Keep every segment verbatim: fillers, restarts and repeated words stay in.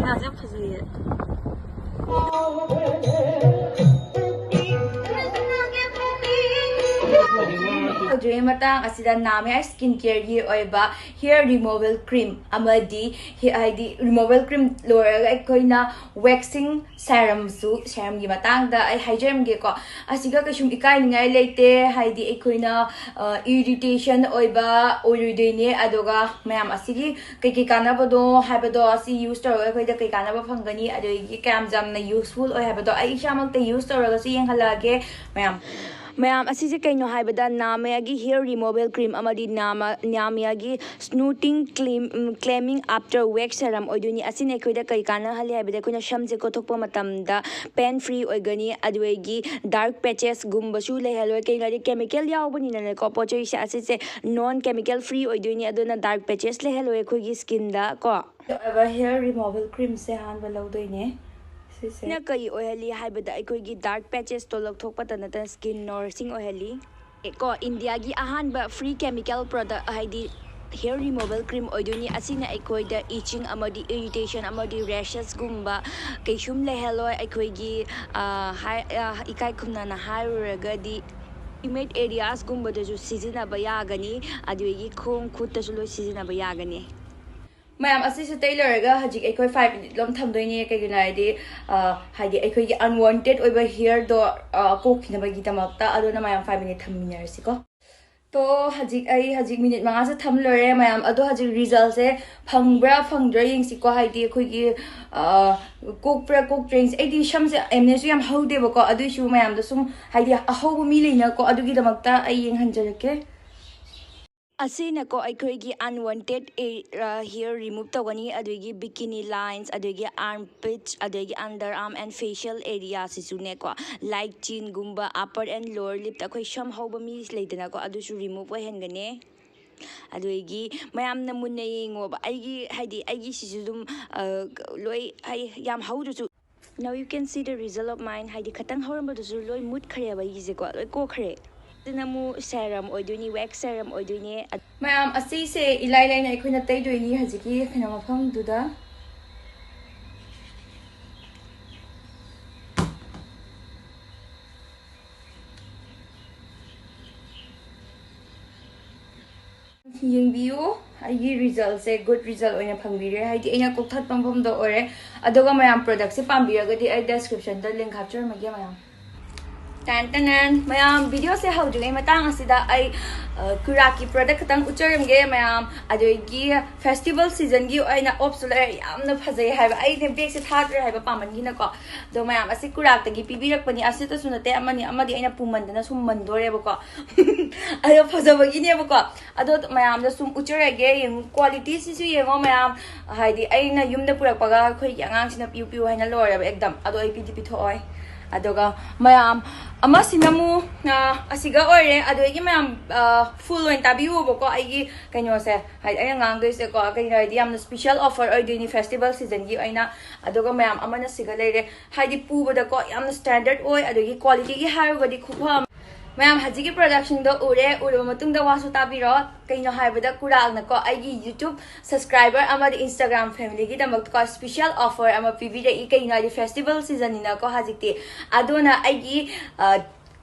ꯌꯥꯝ ꯐꯖꯩꯌꯦ꯫ ꯑꯗꯨꯒꯤ ꯃꯇꯥꯡ ꯑꯁꯤꯗ ꯅꯥꯃꯤꯌꯥ ꯁ꯭ꯀꯤꯟ ꯀꯦꯌꯔꯒꯤ ꯑꯣꯏꯕ ꯍꯤꯌꯔ ꯔꯤꯃꯨꯚꯦꯜ ꯀ꯭ꯔꯤꯝ ꯑꯃꯗꯤ ꯍꯤ- ꯍꯥꯏꯗꯤ ꯔꯤꯃꯨꯚꯦꯜ ꯀ꯭ꯔꯤꯝ ꯂꯣꯏꯔꯒ ꯑꯩꯈꯣꯏꯅ ꯋꯦꯛꯁꯤꯡ ꯁꯦꯔꯝꯁꯨ, ꯁꯦꯔꯝꯒꯤ ꯃꯇꯥꯡꯗ ꯑꯩ ꯍꯥꯏꯖꯔꯝꯒꯦꯀꯣ꯫ ꯑꯁꯤꯒ ꯀꯩꯁꯨꯝ ꯏꯀꯥꯏꯅꯤꯡꯉꯥꯏ ꯂꯩꯇꯦ, ꯍꯥꯏꯗꯤ ꯑꯩꯈꯣꯏꯅ ꯏꯔꯤꯇꯦꯁꯟ ꯑꯣꯏꯕ ꯑꯣꯏꯔꯣꯏꯗꯣꯏꯅꯦ꯫ ꯑꯗꯨꯒ ꯃꯌꯥꯝ ꯑꯁꯤꯒꯤ ꯀꯩꯀꯩ ꯀꯥꯟꯅꯕꯅꯣ ꯍꯥꯏꯕꯗꯣ, ꯑꯁꯤ ꯌꯨꯁ ꯇꯧꯔꯒ ꯑꯩꯈꯣꯏꯗ ꯀꯩ ꯀꯥꯟꯅꯕ ꯐꯪꯒꯅꯤ, ꯑꯗꯒꯤ ꯀꯌꯥꯝ ꯌꯥꯝꯅ ꯌꯨꯁꯐꯨꯜ ꯑꯣꯏ ꯍꯥꯏꯕꯗꯣ ꯑꯩ ꯏꯁꯥꯃꯛꯇ ꯌꯨꯁ ꯇꯧꯔꯒꯁꯨ ꯌꯦꯡꯍꯜꯂꯛꯑꯒꯦ꯫ ꯃꯌꯥꯝ ꯃꯌꯥꯝ ꯑꯁꯤꯁꯦ ꯀꯩꯅꯣ ꯍꯥꯏꯕꯗ, ꯅꯥꯃꯌꯥꯒꯤ ꯍꯤꯌꯔ ꯔꯤꯃꯨꯚꯦꯜ ꯀ꯭ꯔꯤꯝ ꯑꯃꯗꯤ ꯅꯥꯃ ꯅꯥꯃꯌꯥꯒꯤ ꯁ꯭ꯅꯨꯇꯤꯡ ꯀ꯭ꯂꯤꯝ ꯀ꯭ꯂꯦꯃꯤꯡ ꯑꯥꯐꯇꯔ ꯋꯦꯛ ꯁꯦꯔꯝ ꯑꯣꯏꯗꯣꯏꯅꯤ꯫ ꯑꯁꯤꯅ ꯑꯩꯈꯣꯏꯗ ꯀꯩ ꯀꯥꯟꯅꯍꯜꯂꯤ ꯍꯥꯏꯕꯗ, ꯑꯩꯈꯣꯏꯅ ꯁꯝꯁꯦ ꯀꯣꯠꯊꯣꯛꯄ ꯃꯇꯝꯗ ꯄꯦꯟ ꯐ꯭ꯔꯤ ꯑꯣꯏꯒꯅꯤ, ꯑꯗꯨꯗꯒꯤ ꯗꯥꯔꯛ ꯄꯦꯆꯦꯁꯒꯨꯝꯕꯁꯨ ꯂꯩꯍꯜꯂꯣꯏ꯫ ꯀꯩꯒꯤꯅꯣ ꯍꯥꯏꯗꯤ ꯀꯦꯃꯤꯀꯦꯜ ꯌꯥꯎꯕꯅꯤꯅꯅꯦꯀꯣ, ꯄꯣꯠ ꯆꯩꯁꯦ ꯑꯁꯤꯁꯦ ꯅꯣꯟ ꯀꯦꯃꯤꯀꯦꯜ ꯐ꯭ꯔꯤ ꯑꯣꯏꯗꯣꯏꯅꯤ, ꯑꯗꯨꯅ ꯗꯥꯔꯛ ꯄꯦꯆꯦꯁ ꯂꯩꯍꯜꯂꯣꯏ ꯑꯩꯈꯣꯏꯒꯤ ꯁ꯭ꯀꯤꯟꯗ ꯀꯣ꯫ ꯑꯣꯏꯕ ꯍꯤꯌꯔ ꯔꯤꯃꯨꯚꯦꯜ ꯀ꯭ꯔꯤꯝꯁꯦ ꯑꯍꯥꯟꯕ ꯂꯧꯗꯣꯏꯅꯦ꯫ ꯁꯤꯁꯦ ꯁꯤꯅ ꯀꯔꯤ ꯑꯣꯏꯍꯜꯂꯤ ꯍꯥꯏꯕꯗ, ꯑꯩꯈꯣꯏꯒꯤ ꯗꯥꯔꯛ ꯄꯦꯆꯦꯁꯇꯣ ꯂꯧꯊꯣꯛꯄꯇ ꯅꯠꯇꯅ ꯁ꯭ꯀꯤꯟ ꯅꯣꯔꯤꯁꯤꯡ ꯑꯣꯏꯍꯜꯂꯤ꯫ ꯀꯣ, ꯏꯟꯗꯤꯌꯥꯒꯤ ꯑꯍꯥꯟꯕ ꯐ꯭ꯔꯤ ꯀꯦꯃꯤꯀꯦꯜ ꯄ꯭ꯔꯣꯗꯛ ꯍꯥꯏꯗꯤ ꯍꯤꯌꯔ ꯔꯤꯃꯨꯚꯦꯜ ꯀ꯭ꯔꯤꯝ ꯑꯣꯏꯗꯣꯏꯅꯤ꯫ ꯑꯁꯤꯅ ꯑꯩꯈꯣꯏꯗ ꯏꯆꯤꯡ ꯑꯃꯗꯤ ꯏꯔꯤꯇꯦꯁꯟ ꯑꯃꯗꯤ ꯔꯦꯁꯦꯁꯀꯨꯝꯕ ꯀꯩꯁꯨꯝ ꯂꯩꯍꯜꯂꯣꯏ꯫ ꯑꯩꯈꯣꯏꯒꯤ, ꯑ, ꯍꯥꯏ-, ꯑ, ꯏꯀꯥꯏ ꯈꯨꯝꯅꯅ ꯍꯥꯏꯔꯨꯔꯒꯗꯤ, ꯏꯟꯇꯤꯃꯦꯠ ꯑꯦꯔꯤꯌꯥꯁꯀꯨꯝꯕꯗꯁꯨ ꯁꯤꯖꯤꯟꯅꯕ ꯌꯥꯒꯅꯤ, ꯑꯗꯨꯗꯒꯤ ꯈꯣꯡ ꯈꯨꯠꯇꯁꯨ ꯂꯣꯏ ꯁꯤꯖꯤꯟꯅꯕ ꯌꯥꯒꯅꯤ꯫ ꯃꯌꯥꯝ, ꯑꯁꯤꯁꯨ ꯇꯩ ꯂꯣꯏꯔꯒ ꯍꯧꯖꯤꯛ ꯑꯩꯈꯣꯏ ꯐꯥꯏꯚ ꯃꯤꯅꯤꯠ ꯂꯣꯝ ꯊꯝꯗꯣꯏꯅꯦ꯫ ꯀꯩꯒꯤꯅꯣ ꯍꯥꯏꯗꯤ, ꯑ, ꯍꯥꯏꯗꯤ ꯑꯩꯈꯣꯏꯒꯤ ꯑꯟꯋꯥꯟꯇꯦꯠ ꯑꯣꯏꯕ ꯍꯤꯌꯔꯗꯣ, ꯑ, ꯀꯣꯛꯈꯤꯅꯕꯒꯤꯗꯃꯛꯇ꯫ ꯑꯗꯨꯅ ꯃꯌꯥꯝ, ꯐꯥꯏꯚ ꯃꯤꯅꯤꯠ ꯊꯝꯃꯤꯟꯅꯔꯁꯤꯀꯣ꯫ ꯇꯣ, ꯍꯧꯖꯤꯛ ꯑꯩ ꯍꯧꯖꯤꯛ ꯃꯤꯅꯤꯠ ꯃꯉꯥꯁꯦ ꯊꯝ ꯂꯣꯏꯔꯦ ꯃꯌꯥꯝ꯫ ꯑꯗꯣ ꯍꯧꯖꯤꯛ ꯔꯤꯖꯜꯁꯦ ꯐꯪꯕ꯭ꯔꯥ ꯐꯪꯗ꯭ꯔꯥ ꯌꯦꯡꯁꯤꯀꯣ꯫ ꯍꯥꯏꯗꯤ ꯑꯩꯈꯣꯏꯒꯤ, ꯑ, ꯀꯣꯛꯄ꯭ꯔꯥ ꯀꯣꯛꯇ꯭ꯔꯥ ꯌꯦꯡꯁꯤ꯫ ꯑꯩꯗꯤ ꯁꯝꯁꯦ ꯌꯥꯝꯅꯁꯨ ꯌꯥꯝ ꯍꯧꯗꯦꯕꯀꯣ, ꯑꯗꯨꯏꯁꯨ ꯃꯌꯥꯝꯗ ꯁꯨꯝ ꯍꯥꯏꯗꯤ ꯑꯍꯧꯕ ꯃꯤ ꯂꯩꯅꯀꯣ, ꯑꯗꯨꯒꯤꯗꯃꯛꯇ ꯑꯩ ꯌꯦꯡꯍꯟꯖꯔꯛꯀꯦ꯫ ꯑꯁꯤꯅꯀꯣ ꯑꯩꯈꯣꯏꯒꯤ ꯑꯟꯋꯥꯟꯇꯦꯠ ꯍꯤꯌꯔ ꯔꯤꯃꯨꯚ ꯇꯧꯒꯅꯤ, ꯑꯗꯨꯗꯒꯤ ꯕꯤꯀꯤꯅꯤ ꯂꯥꯏꯟꯁ, ꯑꯗꯨꯗꯒꯤ ꯑꯥꯔꯝ ꯄꯤꯠꯁ, ꯑꯗꯨꯗꯒꯤ ꯑꯟꯗꯔ ꯑꯥꯔꯝ ꯑꯦꯟ ꯐꯦꯁꯤꯌꯦꯜ ꯑꯦꯔꯤꯌꯥꯁꯤꯁꯨꯅꯦꯀꯣ, ꯂꯥꯏꯛ ꯆꯤꯟꯒꯨꯝꯕ, ꯑꯞꯄꯔ ꯑꯦꯟ ꯂꯣꯋꯔ ꯂꯤꯞꯇ ꯑꯩꯈꯣꯏ ꯁꯝ ꯍꯧꯕ ꯃꯤ ꯂꯩꯗꯅꯀꯣ, ꯑꯗꯨꯁꯨ ꯔꯤꯃꯨꯚ ꯑꯣꯏꯍꯟꯒꯅꯤ꯫ ꯑꯗꯨꯗꯒꯤ ꯃꯌꯥꯝꯅ ꯃꯨꯟꯅ ꯌꯦꯡꯉꯣꯕ, ꯑꯩꯒꯤ ꯍꯥꯏꯗꯤ ꯑꯩꯒꯤꯁꯤꯁꯨ ꯑꯗꯨꯝ, ꯑ, ꯂꯣꯏ ꯍꯥꯏꯗꯤ ꯌꯥꯝ ꯍꯧꯗ꯭ꯔꯁꯨ꯫ Now you can see the result of mine, ꯍꯥꯏꯗꯤ ꯈꯇꯪ ꯍꯧꯔꯝꯕꯗꯨꯁꯨ ꯂꯣꯏ ꯃꯨꯠꯈ꯭ꯔꯦꯕ ꯑꯩꯒꯤꯁꯦꯀꯣ, ꯂꯣꯏ ꯀꯣꯛꯈ꯭ꯔꯦ꯫ ꯑꯗꯨꯅ ꯑꯃꯨꯛ ꯁꯦꯔꯝ ꯑꯣꯏꯗꯣꯏꯅꯤ, ꯋꯦꯛꯁ ꯁꯦꯔꯝ ꯑꯣꯏꯗꯣꯏꯅꯦ꯫ ꯃꯌꯥꯝ, ꯑꯁꯤꯁꯦ ꯏꯂꯥꯏ ꯂꯥꯏꯅ ꯑꯩꯈꯣꯏꯅ ꯇꯩꯗꯣꯏꯅꯤ ꯍꯧꯖꯤꯛꯀꯤ ꯀꯩꯅꯣ ꯃꯐꯝꯗꯨꯗ꯫ ꯌꯦꯡꯕꯤꯌꯨ, ꯑꯩꯒꯤ resultꯁꯦ good result ꯑꯣꯏꯅ ꯐꯪꯕꯤꯔꯦ, ꯍꯥꯏꯗꯤ ꯑꯩꯅ ꯀꯣꯛꯊꯠꯄ ꯃꯐꯝꯗꯣ ꯑꯣꯏꯔꯦ꯫ ꯑꯗꯨꯒ ꯃꯌꯥꯝ productꯁꯦ ꯄꯥꯝꯕꯤꯔꯒꯗꯤ ꯑꯩ descriptionꯗ link ꯍꯥꯞꯆꯔꯝꯃꯒꯦ ꯃꯌꯥꯝ꯫ Ten ten ten. ꯃꯌꯥꯝ videoꯁꯦ ꯍꯧꯗ꯭ꯔꯤꯉꯩ ꯃꯇꯥꯡ ꯑꯁꯤꯗ ꯑꯩ ꯀꯨꯔꯥꯛꯀꯤ product ꯈꯛꯇꯪ ꯎꯠꯆꯔꯝꯒꯦ ꯃꯌꯥꯝ꯫ ꯑꯗꯒꯤ festival seasonꯒꯤ ꯑꯣꯏꯅ ꯑꯣꯞꯁꯨ ꯂꯩꯔꯦ, ꯌꯥꯝꯅ ꯐꯖꯩ ꯍꯥꯏꯕ, ꯑꯩꯅ bagꯁꯦ ꯊꯥꯗ꯭ꯔꯦ ꯍꯥꯏꯕ ꯄꯥꯝꯃꯟꯒꯤꯅꯀꯣ꯫ ꯑꯗꯣ ꯃꯌꯥꯝ ꯑꯁꯤ ꯀꯨꯔꯥꯛꯇꯒꯤ ꯄꯤꯕꯤꯔꯛꯄꯅꯤ, ꯑꯁꯤꯇꯁꯨ ꯅꯠꯇꯦ, ꯑꯃꯅꯤ ꯑꯃꯗꯤ ꯑꯩꯅ ꯄꯨꯃꯟꯗꯅ ꯁꯨꯝ ꯃꯟꯗꯣꯔꯦꯕꯀꯣ꯫ ꯑꯗꯣ ꯐꯖꯕꯒꯤꯅꯦꯕꯀꯣ꯫ ꯑꯗꯣ ꯃꯌꯥꯝꯗ ꯁꯨꯝ ꯎꯠꯆꯔꯒꯦ, ꯌꯦꯡꯉꯨ, qualityꯁꯤꯁꯨ ꯌꯦꯡꯉꯣ ꯃꯌꯥꯝ꯫ ꯍꯥꯏꯗꯤ ꯑꯩꯅ ꯌꯨꯝꯗ ꯄꯨꯔꯛꯄꯒ ꯑꯩꯈꯣꯏꯒꯤ ꯑꯉꯥꯡꯁꯤꯅ ꯄꯤꯌꯨ ꯄꯤꯌꯨ ꯍꯥꯏꯅ ꯂꯣꯏꯔꯦꯕ ꯑꯦꯛꯗꯝ꯫ ꯑꯗꯣ ꯑꯩ ꯄꯤꯗꯤ ꯄꯤꯊꯣꯛꯑꯣꯏ꯫ ꯑꯗꯨꯒ ꯃꯌꯥꯝ ꯑꯃꯁꯤꯅ ꯑꯃꯨꯛ ꯑ, ꯑꯁꯤꯒ ꯑꯣꯏꯔꯦ꯫ ꯑꯗꯨꯗꯒꯤ ꯃꯌꯥꯝ full ꯑꯣꯏꯅ ꯇꯥꯕꯤꯌꯨꯕꯀꯣ ꯑꯩꯒꯤ ꯀꯩꯅꯣꯁꯦ, ꯍꯥꯏꯗꯤ ꯑꯩꯅ ꯉꯥꯡꯗꯣꯏꯁꯦꯀꯣ꯫ ꯀꯩꯅꯣ ꯍꯥꯏꯗꯤ ꯌꯥꯝꯅ special offer ꯑꯣꯏꯗꯣꯏꯅꯤ festival seasonꯒꯤ ꯑꯣꯏꯅ꯫ ꯑꯗꯨꯒ ꯃꯌꯥꯝ ꯑꯃꯅ ꯁꯤꯒ ꯂꯩꯔꯦ꯫ ꯍꯥꯏꯗꯤ ꯄꯨꯕꯗꯀꯣ ꯌꯥꯝꯅ standard ꯑꯣꯏ, ꯑꯗꯒꯤ qualityꯒꯤ ꯍꯥꯏꯔꯨꯔꯒꯗꯤ ꯈꯨꯐ ꯑꯃ꯫ ꯃꯌꯥꯝ ꯍꯧꯖꯤꯛꯀꯤ productꯁꯤꯡꯗꯣ ꯎꯔꯦ, ꯎꯔꯕ ꯃꯇꯨꯡꯗ ꯋꯥꯁꯨ ꯇꯥꯕꯤꯔꯣ꯫ ꯀꯩꯅꯣ ꯍꯥꯏꯕꯗ ꯀꯨꯔꯥꯛꯅꯀꯣ ꯑꯩꯒꯤ YouTube subscriber ꯑꯃꯗꯤ Instagram familyꯒꯤꯗꯃꯛꯇꯀꯣ special offer ꯑꯃ ꯄꯤꯕꯤꯔꯛꯏ꯫ ꯀꯩꯅꯣ ꯍꯥꯏꯗꯤ festival seasonꯅꯤꯅꯀꯣ ꯍꯧꯖꯤꯛꯇꯤ꯫ ꯑꯗꯨꯅ ꯑꯩꯒꯤ ꯑ,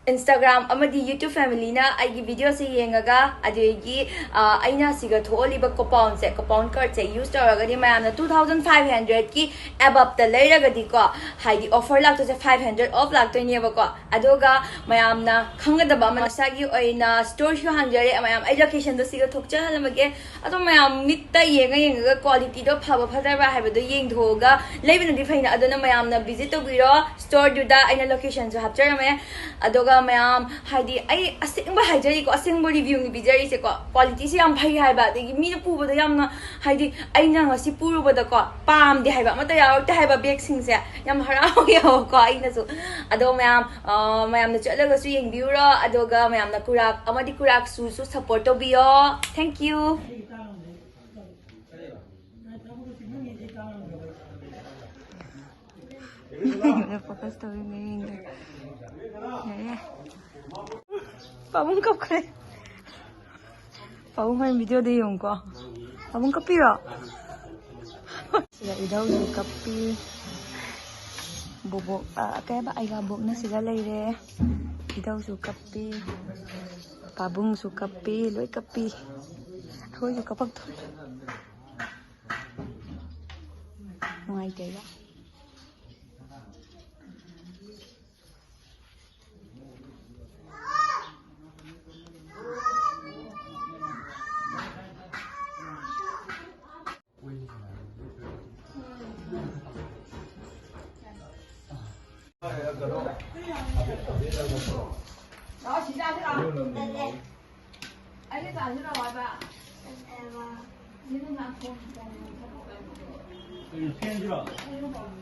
Instagram ꯑꯃꯗꯤ YouTube familyꯅ ꯑꯩꯒꯤ videoꯁꯦ ꯌꯦꯡꯉꯒ, ꯑꯗꯒꯤ ꯑ, ꯑꯩꯅ ꯁꯤꯒ ꯊꯣꯛꯍꯜꯂꯤꯕ couponꯁꯦ, coupon codeꯁꯦ use ꯇꯧꯔꯒꯗꯤ ꯃꯌꯥꯝꯅ two thousand five hundredꯀꯤ aboveꯇ ꯂꯩꯔꯒꯗꯤꯀꯣ, ꯍꯥꯏꯗꯤ offer ꯂꯥꯛꯇꯣꯏꯁꯦ five hundred off ꯂꯥꯛꯇꯣꯏꯅꯦꯕꯀꯣ꯫ ꯑꯗꯨꯒ ꯃꯌꯥꯝꯅ ꯈꯪꯒꯗꯕ ꯑꯃ, ꯃꯁꯥꯒꯤ ꯑꯣꯏꯅ storeꯁꯨ ꯍꯥꯡꯖꯔꯦ꯫ ꯃꯌꯥꯝ ꯑꯩ locationꯗꯣ ꯁꯤꯒ ꯊꯣꯛꯆꯍꯜꯂꯝꯃꯒꯦ꯫ ꯑꯗꯣ ꯃꯌꯥꯝ ꯃꯤꯠꯇ ꯌꯦꯡꯉ ꯌꯦꯡꯉꯒ qualityꯗꯣ ꯐꯕ ꯐꯠꯇꯕ꯭ꯔꯥ ꯍꯥꯏꯕꯗꯣ ꯌꯦꯡꯊꯣꯛꯑꯒ ꯂꯩꯕꯅꯗꯤ ꯐꯩꯅ꯫ ꯑꯗꯨꯅ ꯃꯌꯥꯝꯅ visit ꯇꯧꯕꯤꯔꯣ storeꯗꯨꯗ, ꯑꯩꯅ locationꯁꯨ ꯍꯥꯞꯆꯔꯝꯃꯦ꯫ ꯑꯗꯨꯒ ꯃꯌꯥꯝ ꯍꯥꯏꯗꯤ ꯑꯩ ꯑꯁꯦꯡꯕ ꯍꯥꯏꯖꯔꯤꯀꯣ, ꯑꯁꯦꯡꯕ reviewꯅꯤ ꯄꯤꯖꯔꯤꯁꯦꯀꯣ꯫ Qualityꯁꯦ ꯌꯥꯝ ꯐꯩ ꯍꯥꯏꯕ, ꯑꯗꯒꯤ ꯃꯤꯅ ꯄꯨꯕꯗ ꯌꯥꯝꯅ ꯍꯥꯏꯗꯤ ꯑꯩꯅ ꯉꯁꯤ ꯄꯨꯔꯨꯕꯗꯀꯣ ꯄꯥꯝꯗꯦ ꯍꯥꯏꯕ ꯑꯃꯠꯇ ꯌꯥꯎꯔꯛꯇꯦ ꯍꯥꯏꯕ bagꯁꯤꯡꯁꯦ꯫ ꯌꯥꯝ ꯍꯔꯥꯎꯋꯦꯕꯀꯣ ꯑꯩꯅꯁꯨ꯫ ꯑꯗꯣ ꯃꯌꯥꯝ ꯑ, ꯃꯌꯥꯝꯅ ꯆꯠꯂꯒꯁꯨ ꯌꯦꯡꯕꯤꯌꯨꯔꯣ, ꯑꯗꯨꯒ ꯃꯌꯥꯝꯅ ꯀꯨꯔꯥꯛ ꯑꯃꯗꯤ ꯀꯨꯔꯥꯛ shoeꯁꯨ support ꯇꯧꯕꯤꯌꯣ꯫ Thank you꯫ Focus ꯇꯧꯔꯤꯅꯦ ꯌꯦꯡꯒꯦ꯫ ꯌꯥꯔꯦ, ꯌꯥꯔꯦ꯫ ꯄꯥꯕꯨꯡ ꯀꯞꯈ꯭ꯔꯦ꯫ ꯄꯥꯕꯨꯡ ꯍꯣꯔꯦꯟ videoꯗ ꯌꯦꯡꯉꯨꯀꯣ꯫ ꯄꯥꯕꯨꯡ ꯀꯞꯄꯤꯔꯣ? ꯁꯤꯗ ꯏꯙꯧꯁꯨ ꯀꯞꯄꯤ꯫ ꯕꯣꯕꯣꯛ, ꯑ, ꯀꯩ ꯍꯥꯏꯕ, ꯑꯩꯒꯥꯕꯣꯛꯅ ꯁꯤꯗ ꯂꯩꯔꯦ꯫ ꯏꯙꯧꯁꯨ ꯀꯞꯄꯤ꯫ ꯄꯥꯕꯨꯡꯁꯨ ꯀꯞꯄꯤ꯫ ꯂꯣꯏ ꯀꯞꯄꯤ꯫ ꯊꯣꯏꯁꯨ ꯀꯞꯄꯛꯇꯣꯔꯦ꯫ ꯅꯨꯡꯉꯥꯏꯇꯦꯕ꯫ ꯐꯦꯟꯁꯤꯔꯣ?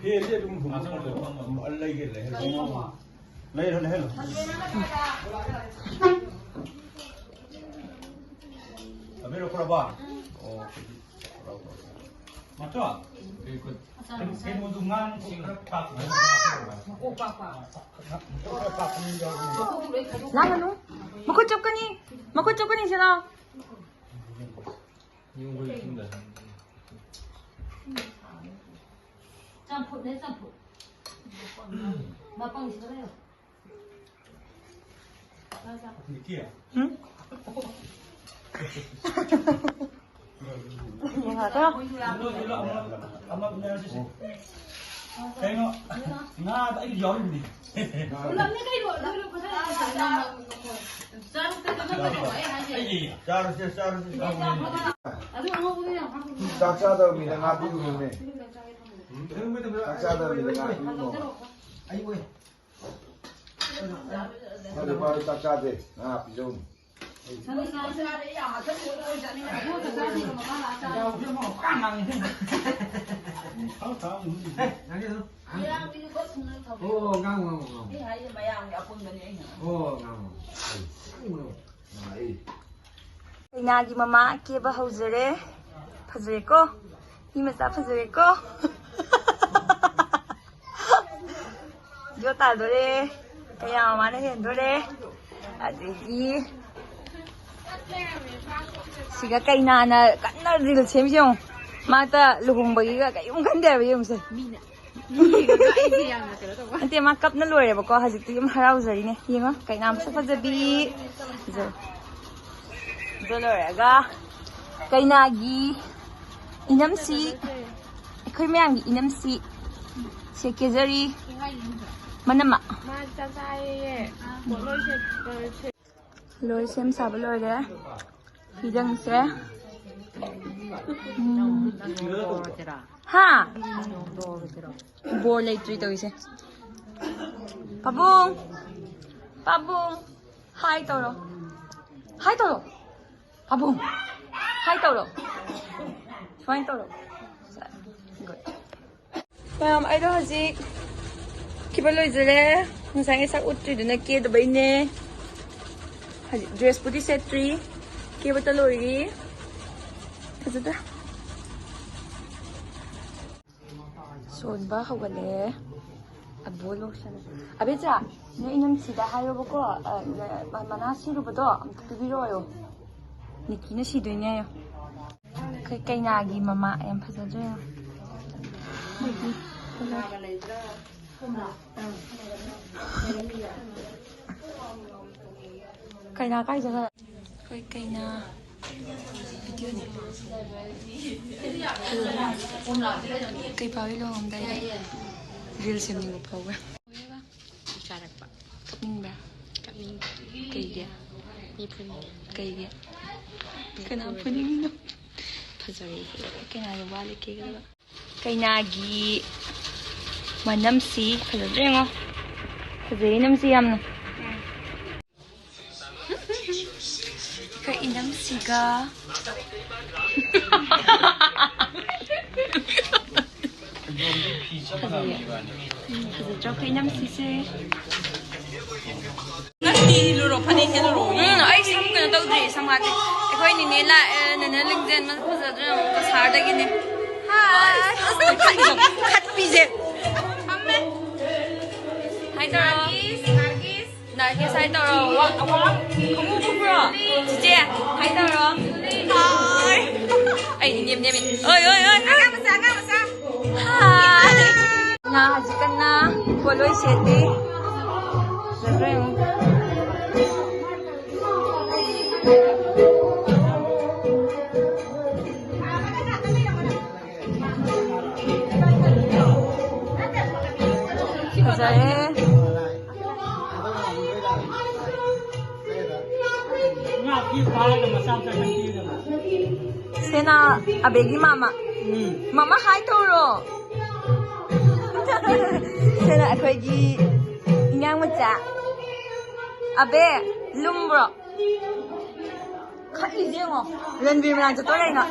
ꯐꯦꯟꯁꯦ ꯑꯗꯨꯝ ꯍꯨꯝꯃꯒ ꯂꯩꯒꯦ, ꯂꯩꯍꯜꯂꯣ꯫ ꯂꯩꯍꯜꯂꯣ, ꯂꯩꯍꯜꯂꯣ꯫ ꯑꯕꯦ ꯂꯧꯈ꯭ꯔꯕ? ꯑꯣ, ꯃꯥꯆꯣ? ꯀꯩꯅꯣꯗꯨ ꯉꯥ ꯈꯔ ꯄꯥꯛꯄ꯫ ꯂꯥꯡꯒꯅꯨ꯫ ꯃꯈꯨꯠ ꯆꯨꯞꯀꯅꯤ꯫ ꯃꯈꯨꯠ ꯆꯨꯞꯀꯅꯤ, ꯁꯤ ꯂꯥꯎ꯫ ꯆꯝꯐꯨꯠꯅꯦ, ꯆꯝꯐꯨꯠ꯫ ꯃꯄꯪꯁꯤꯗ ꯂꯩꯌꯣ꯫ ꯎꯝ? ꯌꯦꯡꯉꯒ꯫ ꯀꯩꯅꯣ? ꯉꯥꯗ ꯑꯩ ꯌꯥꯎꯔꯤꯕꯅꯤ꯫ ꯄꯨꯂꯞꯅꯤ ꯀꯩꯅꯣ, ꯑꯗꯨ ꯂꯨꯄꯥ ꯆꯥꯔꯨꯛꯇ ꯀꯩꯅꯣ ꯇꯧꯔꯣ, ꯑꯩ ꯍꯥꯏꯁꯦ꯫ ꯆꯥꯔꯁꯦ, ꯆꯥꯔꯁꯦ, ꯆꯥꯔꯁꯦ꯫ ꯑꯗꯨ ꯑꯉꯧꯕꯗꯣ ꯌꯥꯝ ꯍꯥꯞꯄꯨ꯫ ꯆꯥꯛ ꯆꯥꯗꯕ ꯃꯤꯗ ꯉꯥ ꯄꯤꯔꯨꯅꯨꯅꯦ꯫ ꯆꯥꯛ ꯆꯥꯗꯕ ꯃꯤꯗ ꯉꯥ ꯄꯤꯔꯨꯅꯣ꯫ ꯃꯥꯗꯤ ꯃꯥꯗꯤ ꯆꯥꯛ ꯆꯥꯗꯦ, ꯉꯥ ꯄꯤꯖꯧꯅꯦ꯫ ꯑꯣ, ꯉꯥꯡꯉꯣ, ꯉꯥꯡꯉꯣ, ꯉꯥꯡꯉꯣ꯫ ꯑꯣ, ꯉꯥꯡꯉꯣ꯫ ꯀꯩꯅꯥꯒꯤ ꯃꯃꯥ ꯀꯦꯕ ꯍꯧꯖꯔꯦ꯫ ꯐꯖꯔꯦꯀꯣ? ꯃꯤ ꯃꯆꯥ ꯐꯖꯔꯦꯀꯣ? ꯖꯣ ꯇꯥꯗꯣꯔꯦ꯫ ꯀꯌꯥ ꯃꯃꯥꯅ ꯍꯦꯟꯗꯣꯔꯦ꯫ ꯑꯗꯒꯤ ꯁꯤꯒ ꯀꯩꯅꯥꯅ ꯀꯟꯅ ꯔꯤꯜ ꯁꯦꯝꯃꯤꯁꯦ ꯌꯦꯡꯉꯣ꯫ ꯃꯥꯇ ꯂꯨꯍꯣꯡꯕꯒꯤꯒ ꯀꯩꯝ ꯈꯟꯗꯦ ꯍꯥꯏꯕ, ꯌꯦꯡꯉꯨꯁꯦ꯫ ꯃꯤꯅ ꯌꯦꯡꯉꯒ ꯑꯩꯁꯦ ꯌꯥꯝꯅ ꯀꯩꯅꯣ ꯇꯧꯕ꯫ ꯅꯠꯇꯦ, ꯃꯥ ꯀꯞꯅ ꯂꯣꯏꯔꯦꯕꯀꯣ꯫ ꯍꯧꯖꯤꯛꯇꯤ ꯌꯥꯝ ꯍꯔꯥꯎꯖꯔꯤꯅꯦ꯫ ꯌꯦꯡꯉꯣ, ꯀꯩꯅꯥ ꯃꯁꯛ ꯐꯖꯕꯤ꯫ ꯖꯣ꯫ ꯖꯣ ꯂꯣꯏꯔꯒ ꯀꯩꯅꯥꯒꯤ ꯏꯅꯝꯁꯤ, ꯑꯩꯈꯣꯏ ꯃꯌꯥꯝꯒꯤ ꯏꯅꯝꯁꯤ ꯁꯦ ꯀꯦꯖꯔꯤ꯫ ꯃꯅꯝꯃ꯫ ꯃꯥ ꯆꯥꯛ ꯆꯥꯏꯌꯦ꯫ ꯄꯣꯠꯂꯣꯏ ꯁꯦꯠ-, ꯁꯦꯠ-, ꯂꯣꯏ ꯁꯦꯝ ꯁꯥꯕ ꯂꯣꯏꯔꯦ꯫ ꯐꯤꯖꯪꯁꯦ꯫ ꯎꯝ꯫ ꯍꯥ? ꯕꯣꯔ ꯂꯩꯇ꯭ꯔꯤ ꯇꯧꯔꯤꯁꯦ꯫ ꯄꯥꯕꯨꯡ! ꯄꯥꯕꯨꯡ! ꯍꯥꯏ ꯇꯧꯔꯣ꯫ ꯍꯥꯏ ꯇꯧꯔꯣ꯫ ꯄꯥꯕꯨꯡ! ꯍꯥꯏ ꯇꯧꯔꯣ꯫ ꯁꯨꯃꯥꯏꯅ ꯇꯧꯔꯣ꯫ Good. ꯃꯌꯥꯝ, ꯑꯩꯗꯣ ꯍꯧꯖꯤꯛ ꯀꯦꯕ ꯂꯣꯏꯖꯔꯦ꯫ ꯉꯁꯥꯏ ꯉꯁꯥꯏ ꯎꯠꯇ꯭ꯔꯤꯗꯨꯅ ꯀꯦꯗꯕꯩꯅꯦ꯫ ꯍꯧꯖꯤꯛ ꯗ꯭ꯔꯦꯁꯄꯨꯗꯤ ꯁꯦꯠꯇ꯭ꯔꯤ, ꯀꯦꯕꯇ ꯂꯣꯏꯔꯤ꯫ ꯐꯖꯗ꯭ꯔꯥ? ꯁꯣꯟꯕ ꯍꯧꯒꯠꯂꯦ꯫ ꯑꯕꯣ ꯂꯣꯁꯟ꯫ ꯑꯕꯦꯆꯥ, ꯅꯣꯏ ꯏꯅꯝꯁꯤꯗ ꯍꯥꯏꯌꯣꯕꯀꯣ, ꯑ, ꯃꯅꯥ ꯁꯤꯔꯨꯕꯗꯣ ꯑꯝꯇ ꯄꯤꯕꯤꯔꯛꯑꯣ꯫ ꯅꯤꯀꯤꯅ ꯁꯤꯗꯣꯏꯅꯦ ꯍꯥꯏꯌꯣ꯫ ꯑꯩꯈꯣꯏ ꯀꯩꯅꯥꯒꯤ ꯃꯃꯥ ꯌꯥꯝ ꯐꯖꯗ꯭ꯔꯣ ꯌꯦꯡꯉꯣ꯫ ꯀꯩꯅꯥ ꯀꯥꯏ ꯆꯠꯈ꯭ꯔꯦ? ꯑꯩꯈꯣꯏ ꯀꯩꯅꯥ ꯚꯤꯗꯤꯑꯣꯅꯤ꯫ ꯀꯩ ꯄꯥꯎꯏ ꯂꯨꯍꯣꯡꯉꯝꯗꯥꯏꯗ? ꯔꯤꯜ ꯁꯦꯝꯅꯤꯡꯕ ꯐꯥꯎꯕ꯭ꯔꯥ? ꯆꯥꯔꯛꯄ꯫ ꯀꯞꯅꯤꯡꯕ꯭ꯔꯥ? ꯀꯞꯅꯤꯡ꯫ ꯀꯩꯒꯤ? ꯃꯤ ꯐꯨꯅꯤꯡꯉꯦ꯫ ꯀꯩꯒꯤ? ꯃꯤ ꯀꯅꯥ ꯐꯨꯔꯗꯤ꯫ ꯐꯨꯅꯤꯡꯉꯤꯅꯣ? ꯐꯖꯔꯦ꯫ ꯀꯩꯅꯥꯒꯤ ꯋꯥ ꯂꯦꯞꯀꯦ ꯈꯜꯂꯒ꯫ ꯀꯩꯅꯥꯒꯤ ꯃꯅꯝꯁꯤ ꯐꯖꯗ꯭ꯔꯥ ꯌꯦꯡꯉꯣ꯫ ꯐꯖꯩ ꯏꯅꯝꯁꯤ ꯌꯥꯝꯅ꯫ ꯑꯩꯈꯣꯏ ꯏꯅꯝꯁꯤꯒ꯫ ꯐꯖꯩꯌꯦ꯫ ꯎꯝ, ꯐꯖꯗ꯭ꯔꯣ ꯑꯩꯈꯣꯏ ꯏꯅꯝꯁꯤꯁꯦ? ꯅꯪ ꯏꯜꯂꯨꯔꯣ, ꯐꯅꯦꯛ ꯁꯦꯠꯂꯨꯔꯣ꯫ ꯎꯝ, ꯑꯩ ꯁꯝ ꯀꯩꯅꯣ ꯇꯧꯗ꯭ꯔꯤ, ꯁꯝ ꯍꯥꯠꯇ꯭ꯔꯤ꯫ ꯑꯩꯈꯣꯏ ꯅꯦꯅꯦ ꯂꯥꯛꯑꯦ, ꯅꯦꯅꯦ ꯂꯤꯡꯖꯦꯜ ꯃꯁꯛ ꯐꯖꯗ꯭ꯔꯦ, ꯑꯃꯨꯛ ꯀꯁꯥꯔꯗꯒꯤꯅꯦ꯫ ꯍꯥꯏ꯫ ꯈꯠꯄꯤꯁꯦ꯫ ꯐꯝꯃꯦ꯫ ꯍꯥꯏ ꯇꯧꯔꯣ꯫ ꯅꯔꯒꯤꯁ, ꯅꯔꯒꯤꯁ꯫ ꯅꯔꯒꯤꯁ ꯍꯥꯏ ꯇꯧꯔꯣ꯫ ꯋꯥ-, ꯋꯥ-, ꯈꯣꯡꯎꯞ ꯎꯞꯄ꯭ꯔꯣ? ꯆꯤꯆꯦ, ꯍꯥꯏ ꯇꯧꯔꯣ꯫ ꯍꯥꯏ꯫ ꯑꯩ ꯏꯅꯦꯝ ꯅꯦꯝꯃꯤ꯫ ꯑꯣꯏ, ꯑꯣꯏ, ꯑꯣꯏ꯫ ꯑꯉꯥꯡ ꯃꯆꯥ, ꯑꯉꯥꯡ ꯃꯆꯥ꯫ ꯍꯥꯏ꯫ ꯉꯥ ꯍꯧꯖꯤꯛ ꯀꯟꯅ ꯄꯣꯠꯂꯣꯏ ꯁꯦꯠꯂꯤ꯫ ꯐꯖꯗ꯭ꯔꯣ ꯌꯦꯡꯉꯨ꯫ ꯐꯖꯔꯦ꯫ ꯁꯤꯅ ꯑꯕꯦꯒꯤ ꯃꯥꯃ꯫ ꯃꯥꯃ ꯍꯥꯏ ꯇꯧꯔꯣ꯫ ꯁꯤꯅ ꯑꯩꯈꯣꯏꯒꯤ ꯏꯅꯥꯎ ꯃꯆꯥ꯫ ꯑꯕꯦ, ꯂꯨꯝꯕ꯭ꯔꯣ? ꯈꯠꯂꯤꯁꯦ ꯌꯦꯡꯉꯣ꯫ ꯔꯟꯕꯤꯔ ꯃꯅꯥꯛ ꯆꯠꯇꯣꯔꯦ ꯑꯩꯅ꯫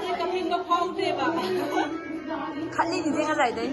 ꯈꯠꯂꯤꯅꯤꯁꯦ ꯉꯁꯥꯏꯗꯩ꯫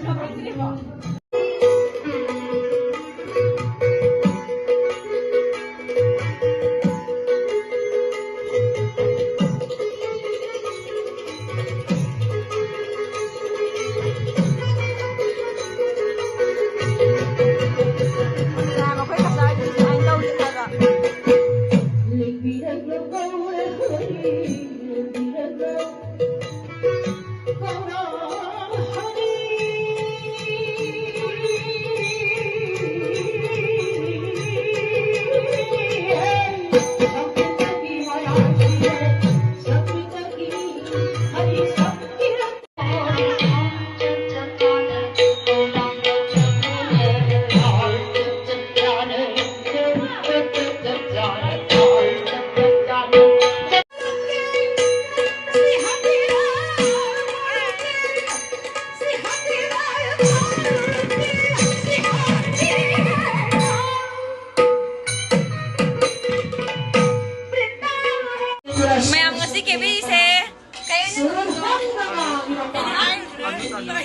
ꯃꯌꯥꯝ ꯉꯁꯤ ꯀꯦꯕꯤꯔꯤꯁꯦ ꯀꯩꯅꯣ?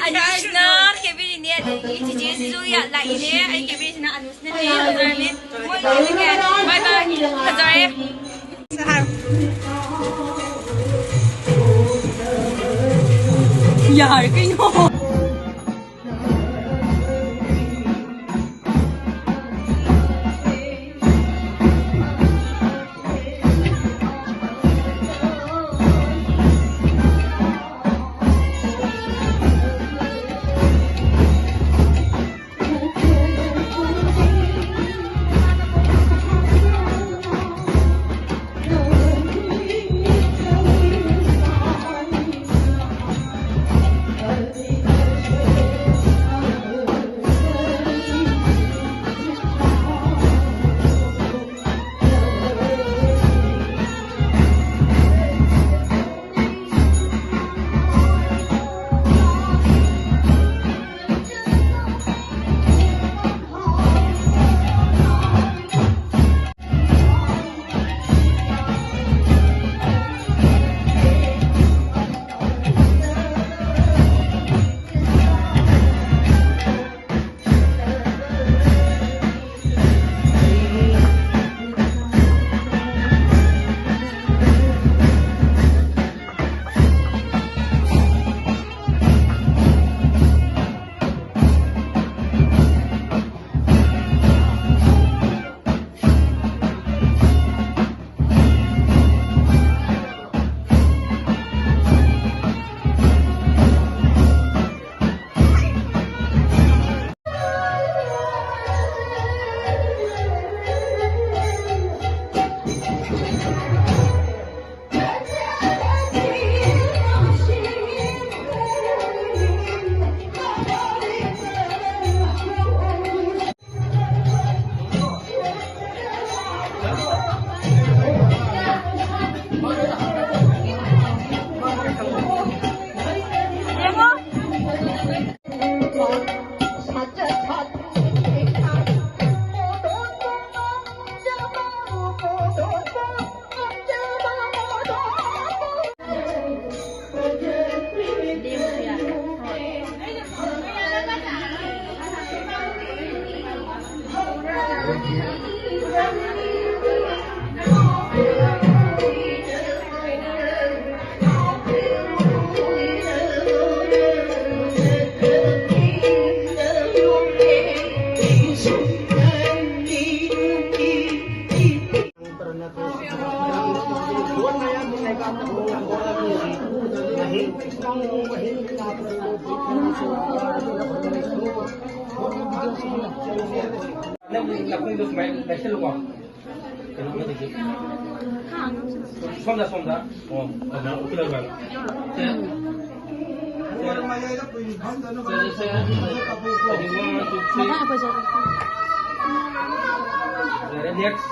ꯑꯅꯨꯁꯅ ꯀꯦꯕꯤꯔꯤꯅꯦ, ꯑꯗꯒꯤ ꯆꯤꯆꯦꯁꯤꯁꯨ ꯌꯥ-, ꯂꯥꯛꯏꯅꯦ꯫ ꯑꯩ ꯀꯦꯕꯤꯔꯤꯁꯤꯅ ꯑꯅꯨꯁꯅꯅꯦ꯫ ꯐꯖꯔꯅꯤ꯫ ꯃꯣꯏ ꯂꯣꯏꯅ ꯀꯌꯥ-, bye bye꯫ ꯐꯖꯔꯦ꯫ ꯌꯥꯔꯦ ꯀꯩꯅꯣ꯫ ꯅꯥꯀꯣꯡꯗ ꯁꯨꯃꯥꯏꯅ ꯂꯩꯁꯜꯂꯨꯀꯣ꯫ ꯀꯩꯅꯣ ꯑꯃꯗꯒꯤ꯫ ꯁꯣꯝꯗ, ꯁꯣꯝꯗ꯫ ꯑꯣ, ꯑꯗꯨꯃꯥꯏꯅ ꯑꯣꯟꯁꯤꯜꯂꯒ ꯁꯨꯃꯥꯏꯅ꯫ ꯁꯦ꯫ ꯁꯦ, ꯁꯦ, ꯁꯦ꯫ ꯑꯗꯨꯗꯤ one, two, three꯫ ꯌꯥꯔꯦ, next꯫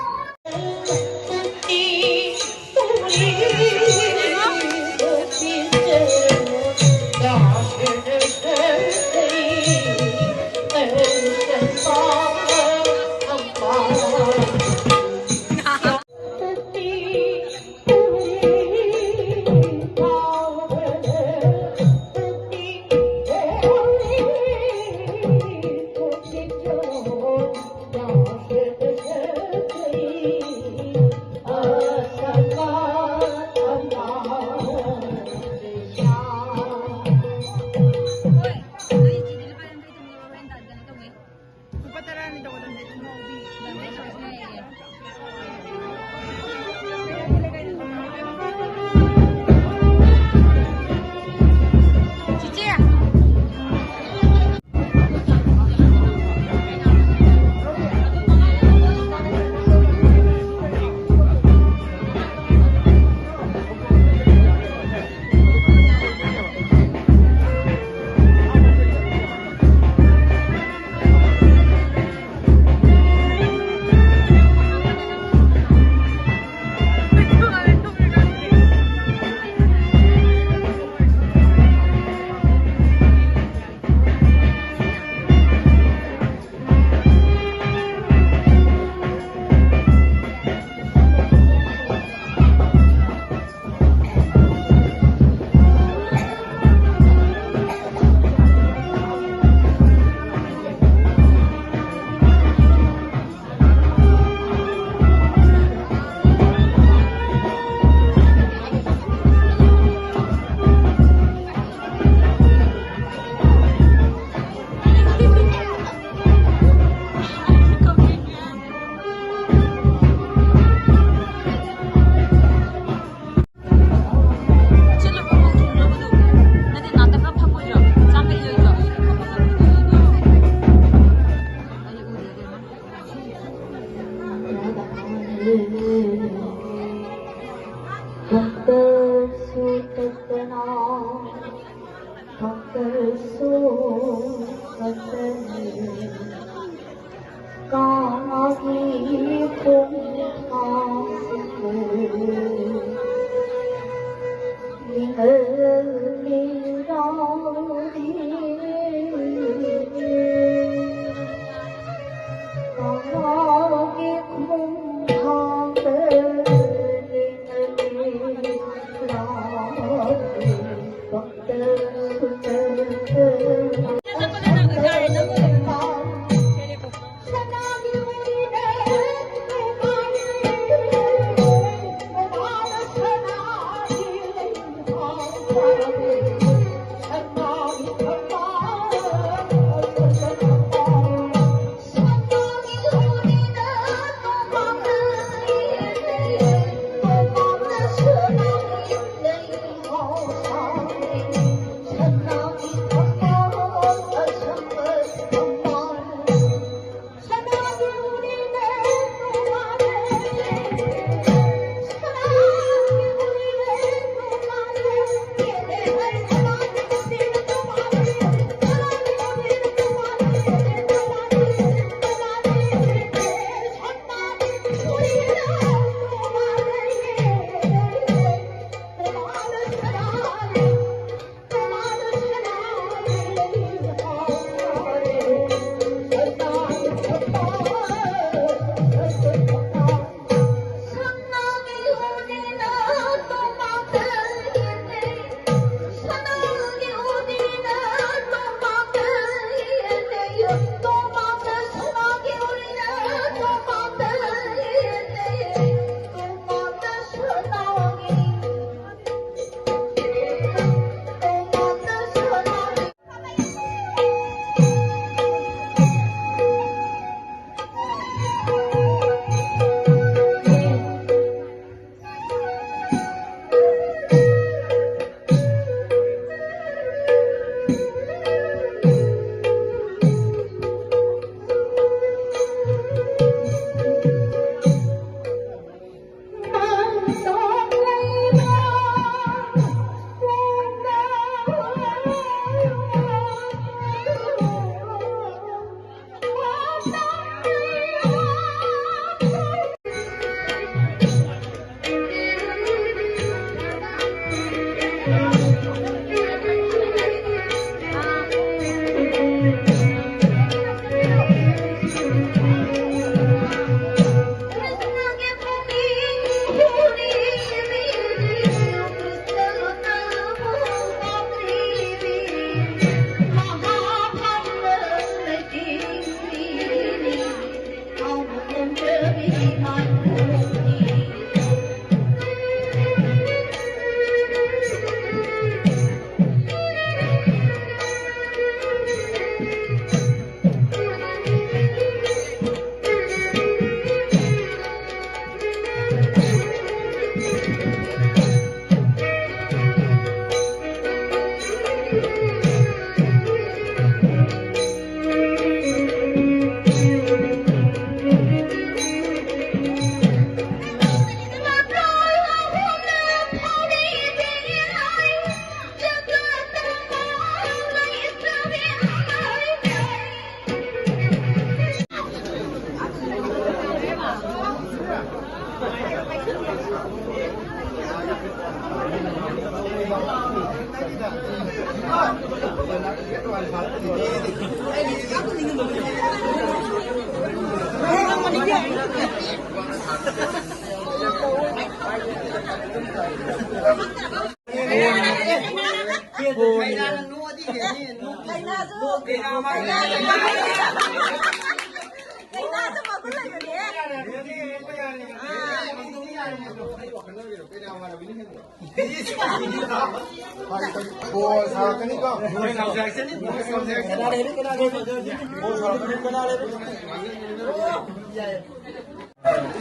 ꯕꯣꯜ ꯁꯥꯔꯛꯀꯅꯤꯀꯣ꯫ ꯕꯣꯜ ꯁꯥꯔꯛꯀꯅꯤ꯫ ꯕꯣꯜ ꯁꯥꯔꯛꯀꯅꯤ꯫ ꯀꯅꯥ ꯂꯩꯔꯦ? ꯀꯅꯥ ꯂꯩꯔꯦ?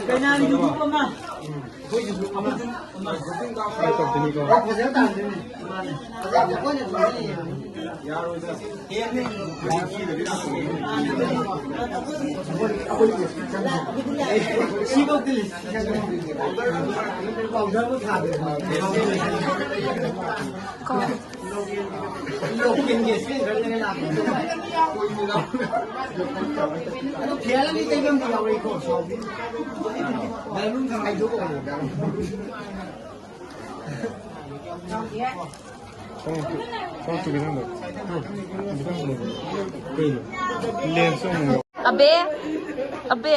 ꯀꯩꯅꯥꯒꯤ ꯒ꯭ꯔꯨꯞ ꯑꯃ꯫ ꯑꯩꯈꯣꯏꯒꯤꯁꯨ ꯑꯃ꯫ ꯐꯖꯅ ꯇꯥꯟꯗꯣꯏꯅꯤ꯫ ꯃꯥꯅꯦ꯫ ꯐꯖꯅ ꯑꯩꯈꯣꯏꯅ ꯐꯖꯅ ꯌꯦꯡꯉꯅꯤ꯫ ꯁꯤꯐꯧꯗꯤ ꯂꯩ꯫ ꯄꯥꯎꯗꯔꯕꯨ ꯊꯥꯗꯦ꯫ ꯂꯣꯀꯦꯜꯒꯤ ꯑꯁꯦꯡꯕ ꯂꯥꯛꯄꯗꯣ꯫ ꯑꯗꯣ ꯐꯤꯌꯥꯔ ꯑꯃꯗꯤ ꯇꯩꯕ ꯑꯃꯗꯤ ꯌꯥꯎꯔꯛꯏꯀꯣ, ꯁꯥꯎꯕꯤ꯫ ꯕꯦꯂꯨꯟ ꯈꯔ ꯍꯥꯏꯗꯣꯛꯑꯣ꯫ ꯑꯕꯦ, ꯑꯕꯦ,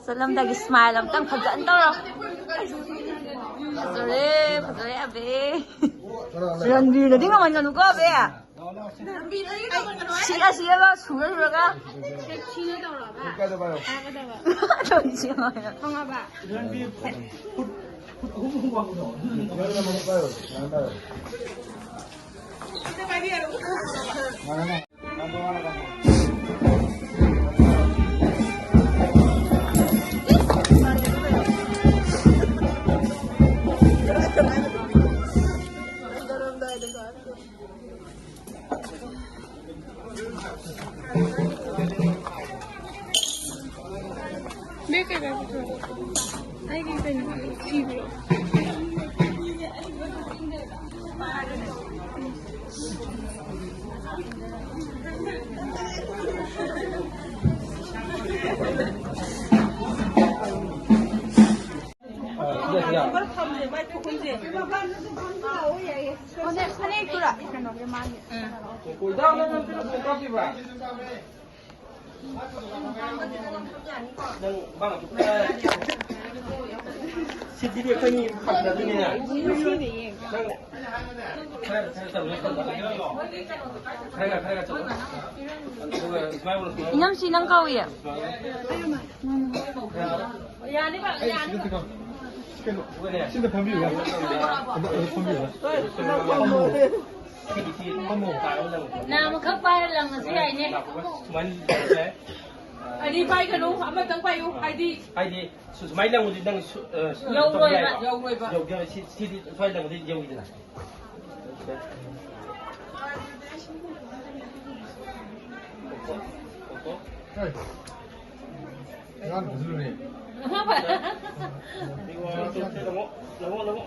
ꯆꯠꯂꯝꯗꯥꯏꯒꯤ ꯁ꯭ꯃꯥꯏꯜ ꯑꯝꯇꯪ ꯐꯖꯅ ꯇꯧꯔꯣ꯫ ꯐꯖꯔꯦ, ꯐꯖꯔꯦ, ꯑꯕꯦ꯫ ꯔꯟꯕꯤꯔꯗꯗꯤ ꯉꯝꯍꯟꯒꯅꯨꯀꯣ, ꯑꯕꯦ꯫ ꯁꯤꯔ ꯁꯤꯔꯒ ꯁꯨꯔ ꯁꯨꯔꯒ꯫ ꯈꯪꯉꯕ? ꯕꯦꯛ ꯀꯩꯀꯥ ꯄꯨꯊꯣꯔꯛꯑꯣ꯫ ꯑꯩꯒꯤ ꯀꯩꯅꯣ ꯏꯕꯤꯔꯛꯑꯣ꯫ ꯐꯅꯦꯛ, ꯐꯅꯦꯛꯇꯨꯔꯥ? ꯀꯩꯅꯣꯒꯤ ꯃꯥꯒꯤ꯫ ꯁꯤꯗꯤ ꯑꯩꯈꯣꯏꯅꯤ ꯐꯪꯗꯕꯅꯤꯅ꯫ ꯅꯪ ꯈꯔ, ꯈꯔ ꯇꯧꯔꯣ꯫ ꯈꯔ, ꯈꯔ ꯇꯧꯔꯣ꯫ ꯑꯗꯨꯒ ꯁꯨꯃꯥꯏꯅ ꯇꯧꯔꯣ, ꯁꯨꯃꯥꯏꯅ ꯇꯧꯔꯣ꯫ ꯏꯅꯝꯁꯤ, ꯅꯪ ꯀꯧꯏ꯫ ꯁꯤꯗ ꯐꯝꯕꯤꯌꯨ꯫ ꯑꯗ, ꯑꯗ ꯐꯝꯕꯤꯌꯨ꯫ ꯐꯝꯃꯣ꯫ ꯐꯝꯃꯣ꯫ ꯅꯥꯝꯃꯈꯛ ꯄꯥꯏꯔ ꯂꯪꯉꯁꯨ ꯌꯥꯏꯅꯦ꯫ ꯁꯨꯃꯥꯏꯅ ꯇꯧꯔꯦ꯫ ꯑꯅꯤ ꯄꯥꯏꯒꯅꯨ, ꯑꯃꯇꯪ ꯄꯥꯏꯌꯨ꯫ ꯍꯥꯏꯗꯤ ꯍꯥꯏꯗꯤ ꯁꯨ-, ꯁꯨꯃꯥꯏꯅ ꯂꯪꯕꯗꯤ ꯅꯪ ꯁꯨ-, ꯑ, ꯁꯨ-, ꯌꯧꯔꯣꯏꯕ꯫ ꯌꯧꯔꯣꯏꯕ꯫ ꯌꯧꯗꯦ, ꯁꯤ-, ꯁꯤꯗꯤ ꯁ꯭ꯋꯥꯏ ꯂꯪꯕꯗꯤ ꯌꯧꯏꯗꯅ꯫ ꯍꯣꯏ꯫ ꯑꯉꯥꯡ ꯐꯖꯅꯅꯦ꯫ ꯂꯪꯉꯣ, ꯂꯪꯉꯣ, ꯂꯪꯉꯣ꯫